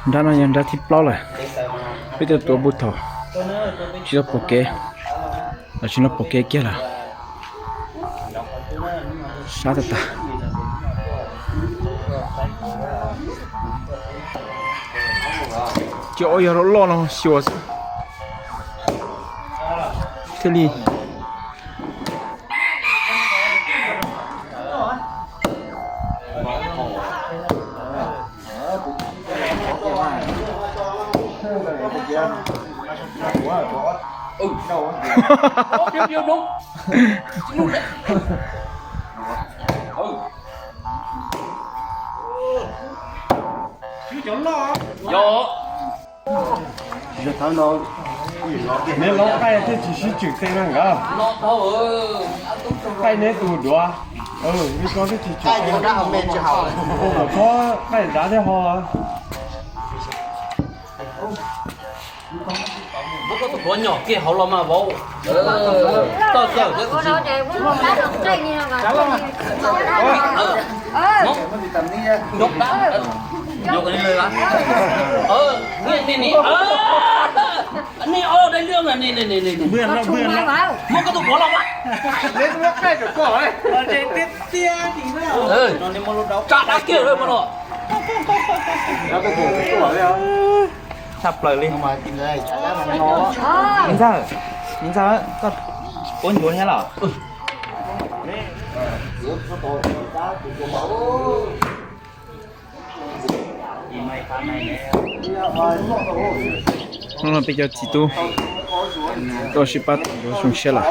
Nrab no yog nrab thib plaub lawm. Peb tuaj tuav puag thaum tsis tau pom kev, los tsis tau pom kev kiag lawm. Sab tag tag. Cov yog loj loj no xyuas xwb thiaj li. Neb lov qaij thiaj tsis sib tswm tej na nkawd. Qaij neb tus duav, neb ko thiaj tsis tswm tej. Ua kom txhob qaij dav thiab ho. Muab koj tus duav nyom kiag hauv los mas vauv. Toj cawm thiab tus tsis. Nyom dab. Nyom li lawm. Ni ni ni. Ni o dai liab ni ni ni. Muab koj tus duav los mas. Tsa dab kiag lawm mas no. Tshaj plaws li. Me ntxawg, me ntxawg, koj puab ncuav thiab los? Hnub no peb cov txiv tub tuaj sib pab tua ncuav zoo siab lawm.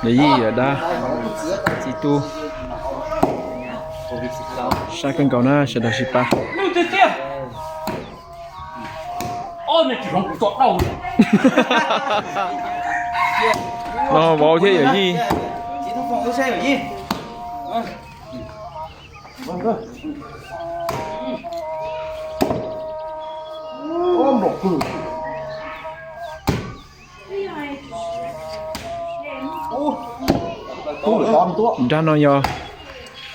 Yawm yij yawm dab, txiv tub, sab kawg nkaus na sawv daws sib pab. No vauv thiab yawm yij. Nrab no yog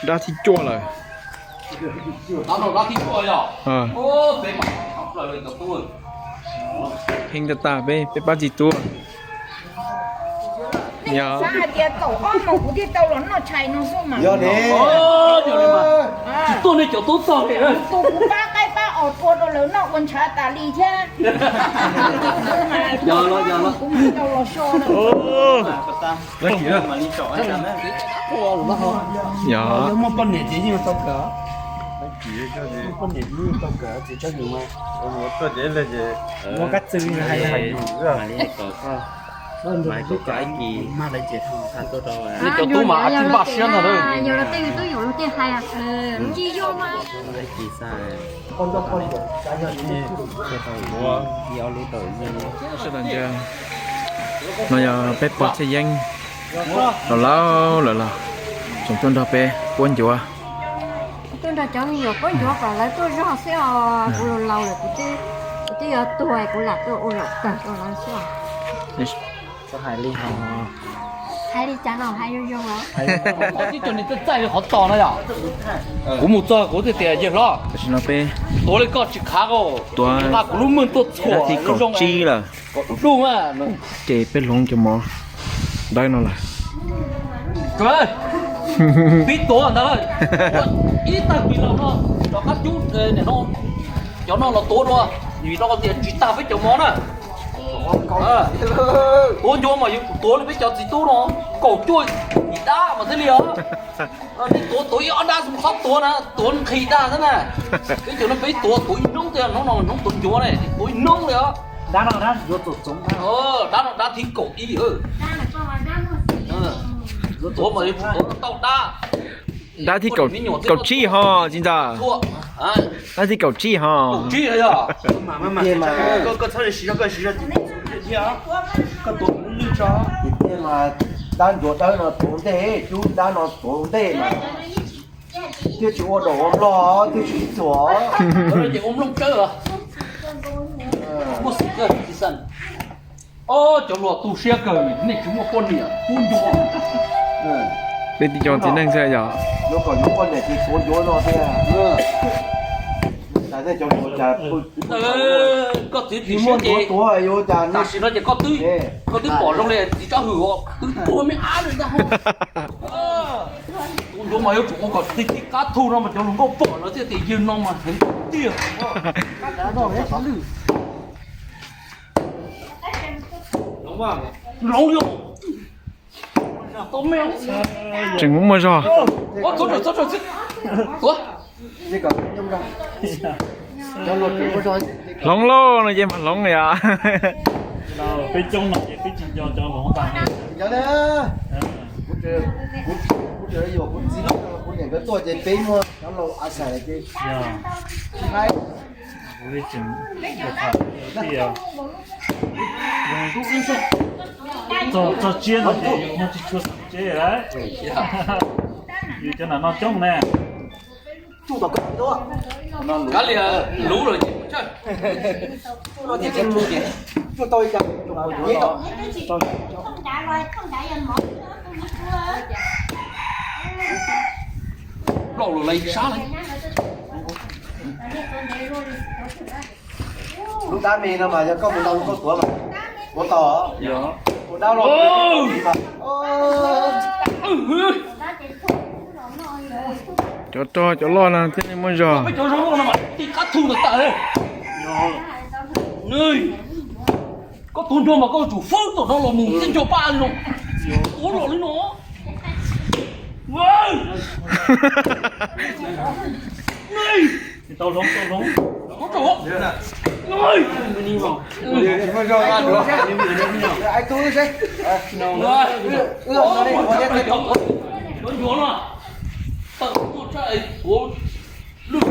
nrab thib cuaj lawm. Heev tag tag peb, peb pab txiv tub. Yog hais tias kaum ob moos kuv thiaj tau los noj tshais no xwb mas. Tsis tuaj nej cov tub txog li. Tus kuv pab qaib pab os tua rau lawv noj ua ntshav tas li thiab. Yog los, yog los. Kuv tau los so. Yog. Muaj poj niam ces yeej tau kawm. Muaj poj niam yeej tau kawm ces txhob yus mas. Muaj kab txw hais hais yus. Mas li tau koj, mas li tau koj ib kis. Mas li ces tho tha tuaj rau. Cov tub mas tsis npaj siab ntag. Yog los tej twb yus lub tiag hais. Ib kis xwb. Ib ob lub tau. Sawv daws ntsia, no yog peb pog Txhiaj Yeeb, laus laus lawm los tseem tuaj nrog peb puab ncuav. Tuaj nrog cov me nyuam puab ncuav kom lawv tuaj zog xwb os. Kuv laus laus lawm, kuv twb yuav tuag kuv lam tuaj ua zaum kawg rau lawv xwb os. Hais li, hais li cas no hais zoo zoo os. Tib co niag txaij txaij li qhov tos no yom. Kuv mus txog kuv thiaj tias yawg hlob, tam sim no peb tuav li koj tsis khav, tuav nqa kuv lub meej tuaj txhuam dab thib kaum tsib lawm. Kaum dub dub na. Ces peb hloov cov mov dawb no lawm. Pib tuav ntag, ib tag kis los no rov qab cub no, cov no los tuav dua, vim rau qhov tias tsis tag peb cov mov na. Tuav ncuav mas yuav tuav li peb cov txiv tub no, kaum cuaj yim dab mas thiaj li os. Nej tuav tuav ib ob dab xwb mas txhob tuav na, tuav nqhis dag xwb na. Peb cov no peb tuav tuav ib hnub tiag, hnub no hnub tuav ncuav ne, tuav ib hnub li os. Dab no dab thib kaum ib. Tuav mas yuav tsum tuav tau dab. Dab thib kaum tsib ho txiv ntxawm. Dab thib kaum tsib ho. Koj txhob siv zog, koj siv zog. Koj tuav lwj tso. Tim tej mas dab ncuav dawb no tuav ntej, cub dab no tuav ntej mas thiaj tsis ua daus ua nplooj, thiaj tsis txuam. Ces ua nplooj tsawb. Muaj xim kawg. Ob, cov hluas tu siab kawg, nej tsis muaj poj niam puab ncuav. Tej tib co txiv neej xwb yog. Yuav kom yuav poj niam ces tuav ncuav no tiag. Koj txiv tsis muaj siab ces tuav tuav yuav cas tam sim no ces koj twb, koj twb pom zoo li txiv Tsab Hwm os, twb tuag me ab li ntag. Tuav ncuav mas yuav tsum ua kom txij txij qab thu no mas cov hluas nkauj pom lawv thiaj tias yawg no mas heev tiag. Hloov yog. Tseem muaj muaj zog. Hloov lauj no ces mas hloov yom. Peb coob no ces peb tsis nco cov hluas ntawd. Kuv tsis, kuv tsis yuav kuv txiv, kuv niam nkawd tuaj ces peb muaj cov laus a xais ces tsis laib. Txog tsiab no ces yus muaj tsis tshua txog tsev lawm. Yus cov nam no coob ne. Kav liam lub lawm ces mus tshawj. Loj lawm lawv sab lawm. Lub dab me no mas yog koj mus ntaus koj tuav mas tuav tau. Tus dab loj mas. Cov rog cov loj no thiaj li muaj zog. Peb cov zoo loj no mas tij qab thu tag tag li. Koj tuav nrog mas koj tsum fawb tom no los mus thiab nco paj li no. Ua los li no. Tau hloov, tau hloov. Cov ncuav no tawm tuaj tsa es tuav lwj.